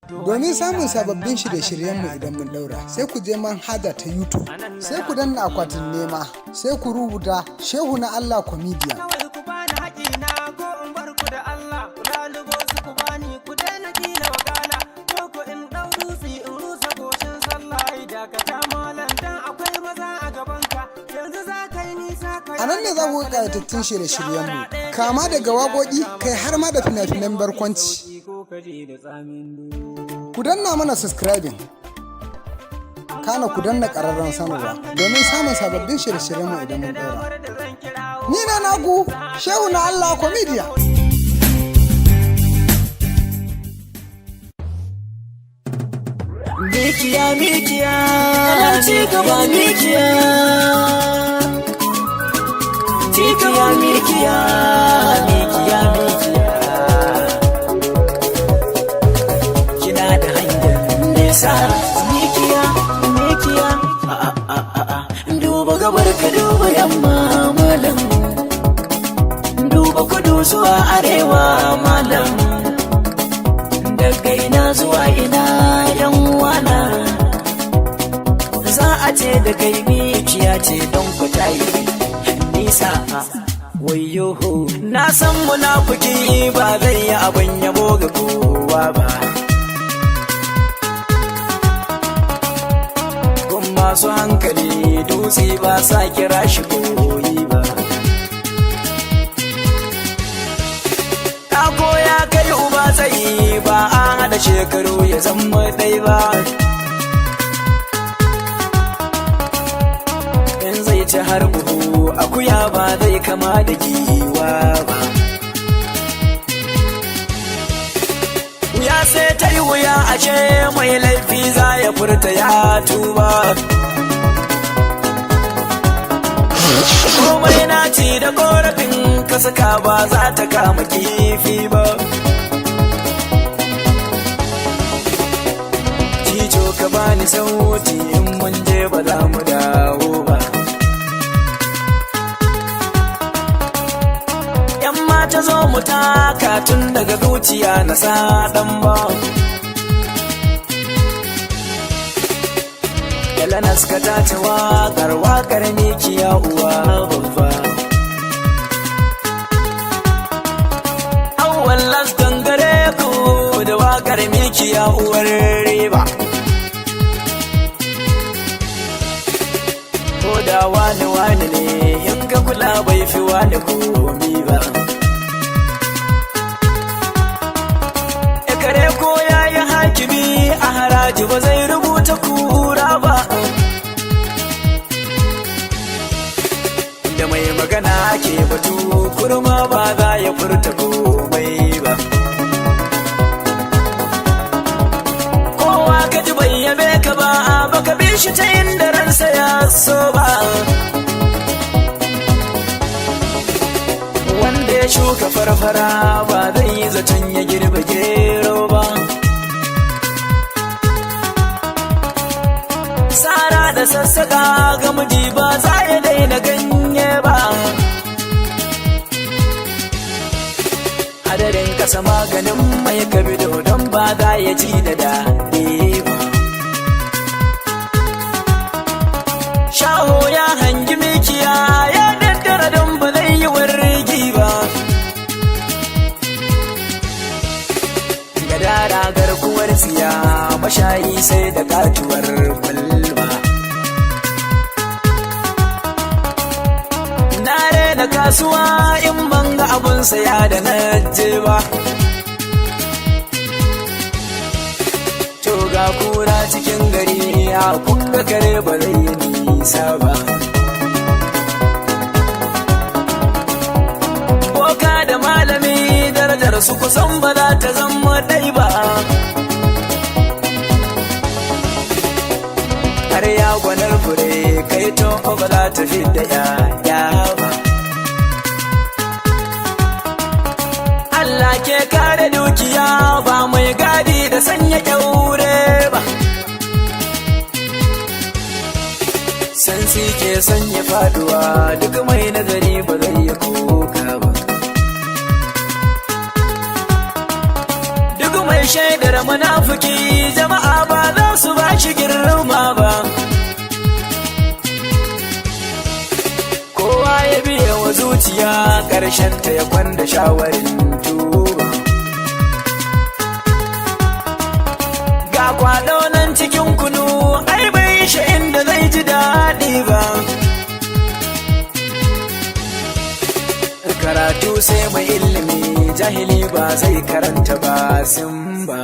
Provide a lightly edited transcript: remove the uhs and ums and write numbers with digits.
Domin samun sababbin shirye-shiryenmu idan mun daura, sai ku je manhaja ta YouTube, sai ku danna akwatin nema, sai ku rubuta Shehu na Allah Comedian. Kawai ku bani haƙina ko in bar ku da Allah. Ku lalubo su ku bani, ku daina kila wakala, ko ku in ɗau dutse in rusa goshin sallah. Ai dakata malam, dan akwai maza a gabanka, yanzu za ka yi nisa ka. A nan ne za ku ga ƙayatattun shirye-shiryenmu, kama daga waƙoƙi, kai har ma da fina-finan barkwanci. Ko ka je da tsamin duro. Ku danna mana subscribing, kana ku danna ƙararrawar sanarwa domin samun sababbin shirye-shiryenmu idan mun ɗaura. Ni na nagu Shehu na Allah Comedian. Mikiya, mikiya, ci gaba mikiya. Ci gaba mikiya, mikiya, mikiya. Kina da hangen nesa, mikiya, mikiya. A a a a a. Duba gabar ka, duba yamma malam. Duba kudu zuwa arewa malam. Daga ina zuwa ina yan wana, za a ce da kai mikiya ce don ku tayi nisa. Wayo, na san munafiki ba zai yi abin yabo ga kowa ba. Gun masu hankali dutse ba sa kira shi koyi ba. Ako ya kai uba tsayi, ba a haɗa shekaru ya zama ɗai ba. In zai ci har buhu, akuya ba zai kama da giwa ba. Wuya sai ta yi wuya, ashe mai laifi za ya furta ya tuba. Komai na ci da korafin ka saka ba za ta kama kifi ba. Cijo ka bani sauti, in mun je ba za mu dawo ba. Yan mata zo mu taka tun daga zuciya na saɗan ba. Yalanas ka ta ce waƙar waƙar mikiya uwa babba. Awwal las gangare ku da waƙar mikiya uwar riba. Ko da wani wani ne in ka kula bai fi wani komi ba. E kare ko ya yi hakimi a haraji ba zai rubuta kura ba. Da mai magana ke batu, kurma ba za ya furta komai ba. Kowa ka ji bai yabe ka ba, baka bi shi ta inda ransa ya so ba. Wanda ya shuka farfara ba zai yi zaton ya girbe gero ba. Sara da sassaka ga miji ba za ya daina ganye ba. Hadarin kasa maganin mai kabido don ba za ya ci da daɗi ba. Shaho ya hangi mikiya ya daddara don ba zai yi wargi ba. Gadara garkuwar tsiya, mashayi sai da katuwar kwalba. Na rena kasuwa in ban ga abun saya da na je ba. To ga kura cikin gari, a kun ga kare ba zai yi nisa ba. Boka da malami darajar su kusan ba za ta zama ɗai ba. Har ya gwanar fure kai to ba za ta fi da ya ba. Allah ke kare dukiya, ba mai gadi da sanya kyaure ba. Sansi ke sanya faduwa, duk mai nazari ba zai yi kuka ba. Duk mai shaidar munafiki zuciya, ƙarshen ta ya kwanda shawarin tuba. Ga kwado nan cikin kunu, ai bai shi inda zai ji daɗi ba. Karatu sai mai ilimi, jahili ba zai karanta ba sun ba.